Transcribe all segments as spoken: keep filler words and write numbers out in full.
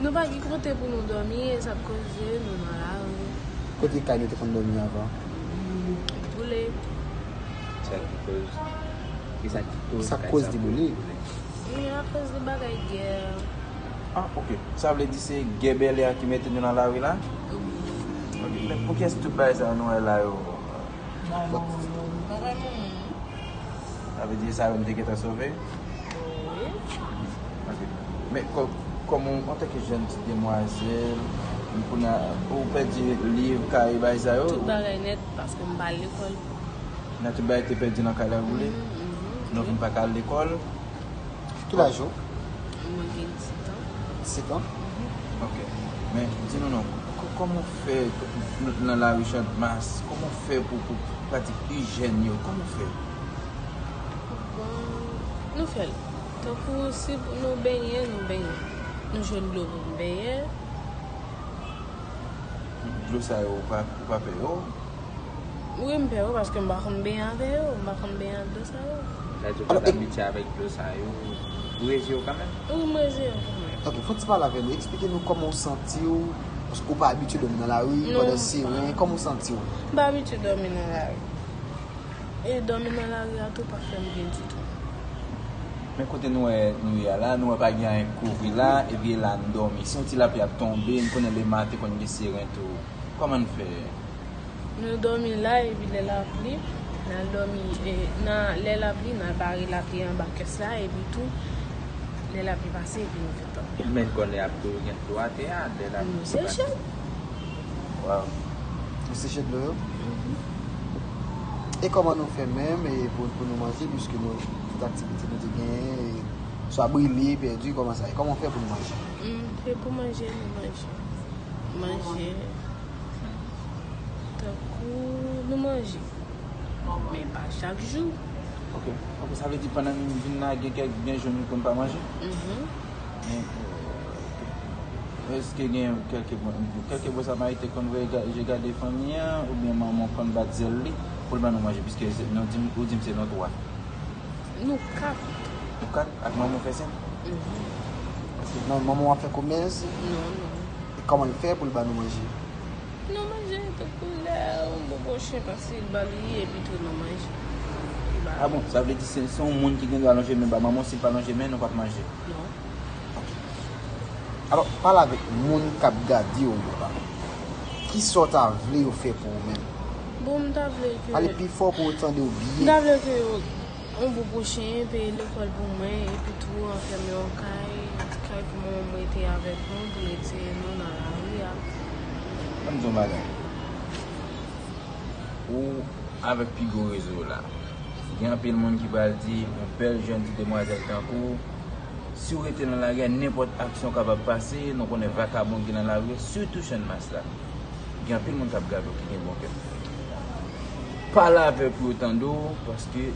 Nou pa gen kote pou nou dòmi, e sa k koze nou nan lari. Kote kay nou te konn dòmi avan? Boule. Sa ki koz. Ki sa ki koz. Sa koz li boule? Wi, akoz de bagay gè. Ah, ok. Sa vle di se gè bèlè a ki mete nou nan lari la? Ok. Men poukiyès tout bagay sa yo nou wè la yo? Bagay moun. Sa vle di sa yo m te gentan sove? Wi. Ok. Men kò- kòm ou antanke jèn ti demwazèl, m konnen ou pèdi liv, kay, bagay sa yo? Tout bagay nèt paske m pa al lekòl. Nan tout bagay te pèdi nan kay la boule? Nou vin pa ka al lekòl? Ki laj ou? Mwen gen disèt an. Disèt an? Ok. Men, di nou non, k- kòman w fè nan lari Channmas, kòman w fè pou, pou pratik ijèn yo, kòman w fè? Bon, nou fè l. Tankou si pou nou benyen, nou benyen. Nou jwenn dlo pou nou benyen. Dlo sa yo, ou pa, ou pa pè yo? Wi, m pè yo paske m pa konn benyen avè yo. M pa konn benyen ak dlo sa yo. Sa di w pa t abitye avèk dlo sa yo, ou rezi yo kanmenm? Wi, m rezi yo kanmenm. Ok, fò ti pale avè nou. Eksplike nou kòman w santi w. Paske ou pa abitye dòmi nan lari, Non. Pandan siren, kòman w santi w? M pa abitye dòmi nan lari. E dòmi nan lari a tou pa fè m byen ditou. Men kote nou wè nou ye a la, nou wè pa gen anyen k kouvri la, epi e la n dòmi. Si yon ti lapli ap tonbe, n konnen leman te konn gen siren tou. Kòman n fè? Nou dòmi la epi lè lapli, n al dòmi, e, nan, lè lapli, n al bare lapli anba kès la, epi tou, lè lapli pase, epi nou fè tan. Men konnen ap tou gen dlo atè a, lè lapli Nou seche. Waw. Ou seche dlo yo? E kòman nou fè menm e pou, pou nou manje, piske nou, tout aktivite nou te genyen, e swa brile, pèdi, kòman sa ye? Kòman w fè pou nou manje? Mm, se pou manje, nou manje. Manje. Tankou nou manje. Men pa chak jou. Ok. Ok, sa vle di pandan nou vin la, gen kèk, gen jou nou konn pa manje? Mhm. Men, euh, èske gen kèlke bon, kèlke bon sa Mayi te konn voye ga- je gade fanmi an, oubyen manman w konn bat zèl li pou l ban nou manje, piske se- nou di m- ou di m se nou twa? Nou kat. Nou kat ak manman w fè senk? Mhm. Non, manman w ap fè komès, Non, non. e kòman l fè pou l ba nou manje? Nou manje, tankou lè yon gwo chen pase, l ba li, epi tou nou manje. Li ba Ah bon, sa vle di se se yon moun ki gen dwa lonje men ba manman w, si l pa lonje men, nou p ap manje. Non. Alò, pale avèk moun k ap gade w yo la. Kisa w ta vle yo fè pou ou menm? Bon, m ta vle ke Pale pi fò pou yo tande w M byen. ta vle ke yon bon pwochen peye lekòl pou mwen, epi tou anfèmen yon kay, yon ti kay pou manman m rete avèk nou, pou l retire nou nan lari a. Ann di yon bagay. Ou avèk pi gwo rezo w la. Gen anpil moun ki pral di, yon bèl jèn ti demwazèl tankou w, si w rete nan lari a, nenpòt aksyon kapab pase, nou konnen vakabon ki nan lari a, sitou Channmas la. Gen anpil moun k ap gade w ki gen bon kè. Pale avè yo pou yo tande w, paske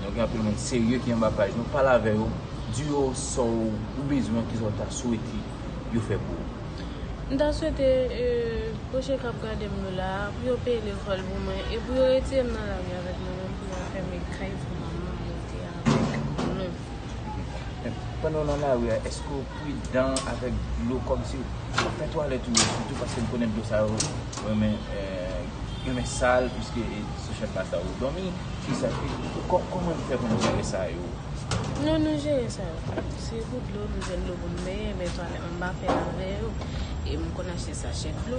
nou gen anpil moun serye ki anba paj nou. Pale avè yo, di yo sa w ou bezwen, kisa w ta swete yo fè pou ou. M ta swete, e, pwochen k ap gade m yo la, pou yo peye lekòl pou mwen, e pou yo retire m nan lari avèk mwen menm, pou yo fè m kay pou manman m rete avèk nou. Pandan w nan lari a, èske w pridan avèk dlo kòmsi w ap fè twalèt ou yo, sitou paske n konnen dlo sa yo renmen, eh, renmen sal, piske, eh, sou Channmas la ou dòmi, kisa, kò- kòman n fè pou nou jere sa yo? Non, nou jere sa yo. Se pou dlo, nou jwenn dlo pou n benyen, men twalèt mwen pa fè avè yo. E m konn achte sachè dlo.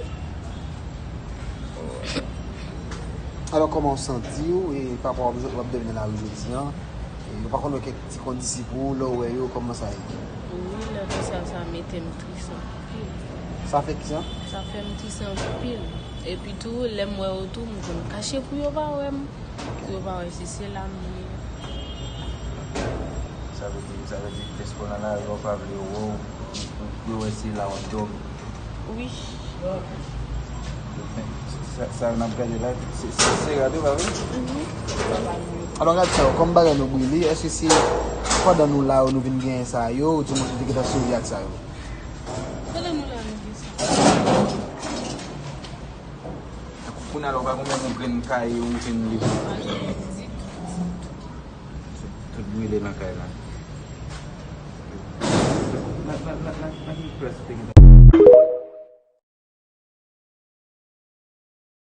Alò, kòman w santi w e pa rapò w ap, w ap dòmi nan lari jodi an? E ou pa konn wè kèk ti kondisip ou, lè w wè yo, kòman sa ye? Wi, lè konsa, sa mete m tris anpil. Sa fè kisa? Sa fè m tris anpil. Epi tou, lè m wè yo tou, m konn kache pou yo pa wè m. Pou yo pa wè si se la m ye. Sa vle di, sa vle di, dèske w nan lari a, yo pa vle yo wè w, pou yo wè se la w ap dòmi. Wi. Sa, sa n ap gade la, se, se, se rad ou, pa vre? Alò, rad sa yo, kòm bagay nou brile, èske se pandan nou la yo, nou vin genyen sa yo, oudimwens nou te gentan sove ak sa yo? Pandan nou la, nou gen sa. Kounye a la, ou pa gon menm yon grenn kaye, yon grenn liv. Tout brile nan kay la. Nan, nan, nan, nan, nan ki klas ou te gen